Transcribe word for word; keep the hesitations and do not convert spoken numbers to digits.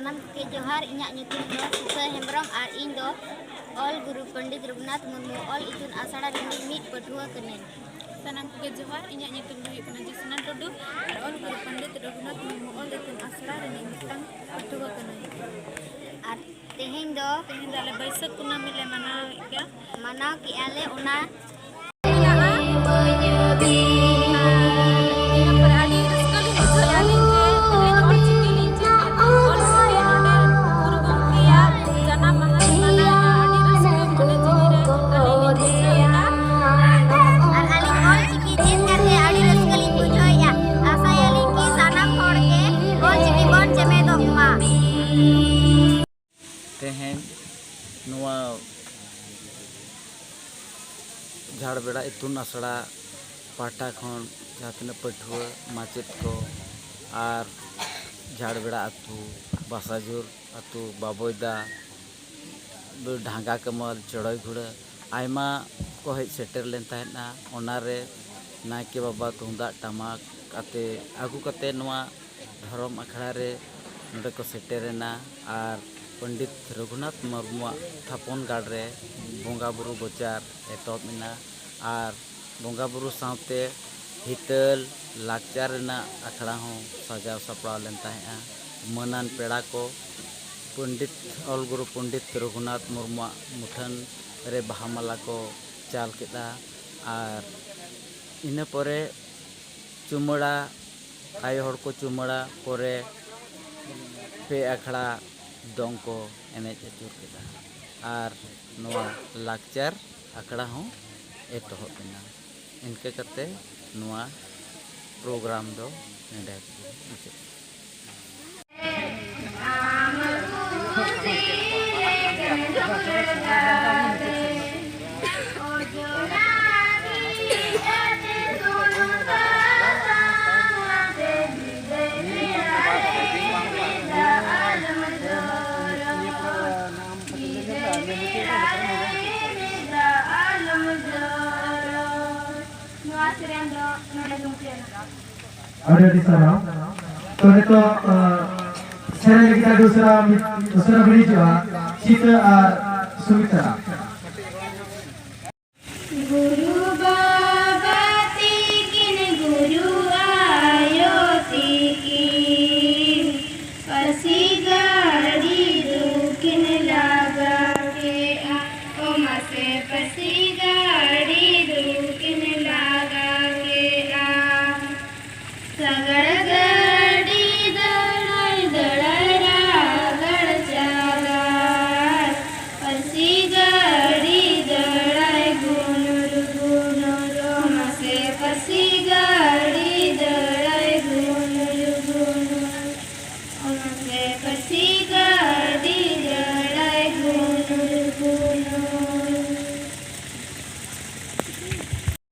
ᱥᱟᱱᱟᱢ ᱠᱚᱜᱮ ᱡᱚᱦᱟᱨ, ᱤᱧᱟᱹᱜ ᱧᱩᱛᱩᱢ ᱫᱚ ᱥᱤᱛᱟᱹ ᱦᱮᱢᱵᱨᱚᱢ ᱟᱨ ᱤᱧ ᱫᱚ ᱚᱞ ᱜᱩᱨᱩ ᱯᱚᱱᱰᱤᱛ ᱨᱚᱜᱷᱩᱱᱟᱛᱷ ᱢᱩᱨᱢᱩ ᱚᱞ ᱤᱛᱩᱱ ᱟᱥᱲᱟ ᱨᱤᱱᱤᱡ ᱢᱤᱫ ᱯᱟᱹᱴᱷᱩᱣᱟᱹ ᱠᱟᱹᱱᱟᱹᱧ᱾ ᱥᱟᱱᱟᱢ ᱠᱚᱜᱮ ᱡᱚᱦᱟᱨ, ᱤᱧᱟᱹᱜ ᱧᱩᱛᱩᱢ ᱫᱚ ᱦᱩᱭᱩᱜ ᱠᱟᱱᱟ ᱡᱳᱥᱱᱟ ᱴᱩᱰᱩ ᱟᱨ ᱚᱞ ᱜᱩᱨᱩ ᱯᱚᱱᱰᱤᱛ ᱨᱚᱜᱷᱩᱱᱟᱛᱷ ᱢᱩᱨᱢᱩ ᱚᱞ ᱤᱛᱩᱱ ᱟᱥᱲᱟ ᱨᱤᱱᱤᱡ ᱢᱤᱫᱴᱟᱝ ᱯᱟᱹᱴᱷᱩᱣᱟᱹ ᱠᱟᱹᱱᱟᱹᱧ᱾ ᱟᱨ ᱛᱮᱦᱮᱧ ᱫᱚ ᱛᱮᱦᱮᱧ ᱫᱚ ᱟᱞᱮ ᱵᱟᱹᱭᱥᱟᱹᱠᱷ ᱠᱩᱱᱟᱹᱢᱤ ᱞᱮ ᱢᱟᱱᱟᱣᱮᱫ ᱜᱮᱭᱟ᱾ ᱢᱟᱱᱟᱣ ᱠᱮᱜᱼᱟ ᱞᱮ ᱚᱱᱟ ᱢᱮᱱᱟᱜᱼᱟ᱾ ᱤᱱᱟᱹ ᱯᱚᱨᱮ ᱟᱹᱰᱤ ᱨᱟᱹᱥᱠᱟᱹ ᱞᱤᱧ ᱵᱩᱡᱷᱟᱹᱣᱮᱫᱼᱟ ᱞᱤᱧ ᱡᱮ ᱛᱮᱦᱮᱧ ᱚᱞ ᱪᱤᱠᱤ ᱞᱤᱧ ᱪᱮᱫ ᱮᱫᱟ᱾ ᱚᱞ ᱪᱤᱠᱤ ᱱᱚᱰᱮ ᱜᱩᱨᱩ ᱜᱚᱢᱠᱮᱭᱟᱜ ᱡᱟᱱᱟᱢ ᱢᱟᱦᱟ ᱞᱮ ᱢᱟᱱᱟᱣᱮᱫᱼᱟ᱾ ᱟᱹᱰᱤ ᱨᱟᱹᱥᱠᱟᱹ ᱢᱚᱱᱮ ᱡᱤᱣᱤ ᱨᱮ ᱟᱹᱞᱤᱧ ᱞᱤᱧ ᱵᱩᱡᱷᱟᱹᱣᱮᱫᱼᱟ᱾ ᱟᱨ ᱟᱹᱞᱤᱧ ᱚᱞ ᱪᱤᱠᱤ ᱪᱮᱫ ᱠᱟᱛᱮ ᱟᱹᱰᱤ ᱨᱟᱹᱥᱠᱟᱹ ᱞᱤᱧ ᱵᱩᱡᱷᱟᱹᱣᱮᱫᱼᱟ᱾ ᱟᱥᱟᱭᱟᱞᱤᱧ ᱠᱤ ᱥᱟᱱᱟᱢ ᱦᱚᱲ ᱜᱮ ᱚᱞ ᱪᱤᱠᱤ ᱵᱚᱱ ᱪᱮᱢᱮᱫᱚᱜ ᱢᱟ᱾ ᱛᱮᱦᱮᱧ ᱱᱚᱣᱟ ᱡᱷᱟᱲᱵᱮᱲᱟ ᱤᱛᱩᱱ ᱟᱥᱲᱟ ᱯᱟᱦᱴᱟ ᱠᱷᱚᱱ ᱡᱟᱦᱟᱸ ᱛᱤᱱᱟᱹᱜ ᱯᱟᱹᱴᱷᱩᱣᱟᱹ, ᱢᱟᱪᱮᱫ ᱠᱚ ᱟᱨ ᱡᱷᱟᱲᱵᱮᱲᱟ ᱟᱹᱛᱩ, ᱵᱟᱥᱟᱡᱷᱩᱨ ᱟᱹᱛᱩ, ᱵᱟᱵᱚᱭᱫᱟ, ᱰᱷᱟᱸᱜᱟ ᱠᱟᱹᱢᱟᱹᱞ, ᱪᱚᱲᱚᱭ ᱜᱷᱩᱲᱟᱹ, ᱟᱭᱢᱟ ᱠᱚ ᱦᱮᱡ ᱥᱮᱴᱮᱨ ᱞᱮᱱ ᱛᱟᱦᱮᱸᱫᱼᱟ᱾ ᱚᱱᱟᱨᱮ ᱱᱟᱭᱠᱮ ᱵᱟᱵᱟ ᱛᱩᱢᱫᱟᱜ ᱴᱟᱢᱟᱠ ᱟᱛᱮ ᱟᱹᱜᱩ ᱠᱟᱛᱮ ᱱᱚᱣᱟ ᱫᱷᱚᱨᱚᱢ ᱟᱠᱷᱲᱟ ᱨᱮ ᱱᱚᱰᱮ ᱠᱚ ᱥᱮᱴᱮᱨᱮᱱᱟ ᱟᱨ ᱯᱚᱱᱰᱤᱛ ᱨᱚᱜᱷᱩᱱᱟᱛᱷ ᱢᱩᱨᱢᱩᱣᱟᱜ ᱛᱷᱟᱯᱚᱱ ᱜᱟᱲ ᱨᱮ ᱵᱚᱸᱜᱟ ᱵᱩᱨᱩ ᱵᱚᱪᱟᱨ ᱮᱛᱚᱦᱚᱵ ᱮᱱᱟ ᱟᱨ ᱵᱚᱸᱜᱟ ᱵᱩᱨᱩ ᱥᱟᱶᱛᱮ ᱦᱤᱛᱟᱹᱞ ᱞᱟᱠᱪᱟᱨ ᱨᱮᱱᱟᱜ ᱟᱠᱷᱲᱟ ᱦᱚᱸ ᱥᱟᱡᱟᱣ ᱥᱟᱯᱲᱟᱣ ᱞᱮᱱ ᱛᱟᱦᱮᱸᱫᱼᱟ᱾ ᱢᱟᱹᱱᱟᱱ ᱯᱮᱲᱟ ᱠᱚ ᱯᱚᱱᱰᱤᱛ, ᱚᱞ ᱜᱩᱨᱩ ᱯᱚᱱᱰᱤᱛ ᱨᱚᱜᱷᱩᱱᱟᱛᱷ ᱢᱩᱨᱢᱩᱣᱟᱜ ᱢᱩᱴᱷᱟᱹᱱ ᱨᱮ ᱵᱟᱦᱟ ᱢᱟᱞᱟ ᱠᱚ ᱪᱟᱞ ᱠᱮᱫᱼᱟ ᱟᱨ ᱤᱱᱟᱹ ᱯᱚᱨᱮ ᱪᱩᱢᱟᱹᱲᱟ, ᱟᱭᱳ ᱦᱚᱲ ᱠᱚ ᱪᱩᱢᱟᱹᱲᱟ ᱯᱚᱨᱮ ᱯᱮ ᱟᱠᱷᱲᱟ ᱫᱚᱝ ᱠᱚ ᱮᱱᱮᱡ ᱟᱹᱪᱩᱨ ᱠᱮᱫᱟ ᱟᱨ ᱱᱚᱣᱟ ᱞᱟᱠᱪᱟᱨ ᱟᱠᱷᱲᱟ ᱦᱚᱸ ᱮᱛᱚᱦᱚᱵ ᱮᱱᱟ᱾ ᱤᱱᱠᱟᱹ ᱠᱟᱛᱮ ᱱᱚᱣᱟ ᱯᱨᱳᱜᱨᱟᱢ ᱫᱚ ᱱᱮᱰᱮ ᱢᱩᱪᱟᱹᱫ ᱮᱱᱟ᱾ ᱱᱚᱣᱟ ᱥᱮᱨᱮᱧ ᱫᱚ ᱱᱚᱰᱮ ᱜᱮ ᱢᱩᱪᱟᱹᱫ ᱮᱱᱟ᱾ ᱟᱹᱰᱤ ᱟᱹᱰᱤ ᱥᱟᱨᱦᱟᱣ᱾ ᱛᱚ ᱱᱤᱛᱚᱜ, ᱟᱸ, ᱥᱮᱨᱮᱧ ᱞᱟᱹᱜᱤᱫ ᱟᱹᱰᱤ ᱩᱥᱟᱹᱨᱟ ᱩᱥᱟᱹᱨᱟ ᱵᱤᱱ ᱦᱤᱡᱩᱜᱼᱟ, ᱥᱤᱛᱟᱹ ᱟᱨ ᱥᱩᱢᱤᱛᱨᱟ᱾ ᱜᱩᱨᱩ ᱵᱟᱵᱟ ᱛᱤᱠᱤᱱ, ᱜᱩᱨᱩ ᱟᱭᱳ ᱛᱤᱠᱤᱱ, ᱯᱟᱹᱥᱤ ᱜᱟᱹᱰᱤ ᱫᱩᱠᱤᱱ ᱞᱟᱜᱟ ᱠᱮᱜᱼᱟ᱾ ᱚ ᱢᱟᱥᱮ ᱯᱟᱹᱥᱤ ᱜᱟᱹᱰᱤ ᱫᱩᱠᱤᱱ ᱞᱟᱜᱟ ᱠᱮᱜᱼᱟ᱾ ᱥᱟᱜᱟᱲ ᱜᱟᱹᱰᱤ ᱫᱟᱹᱲᱟᱭ ᱫᱟᱹᱲᱟᱭ ᱨᱟᱜᱟᱲ ᱪᱟᱜᱟᱲ, ᱯᱟᱹᱥᱤ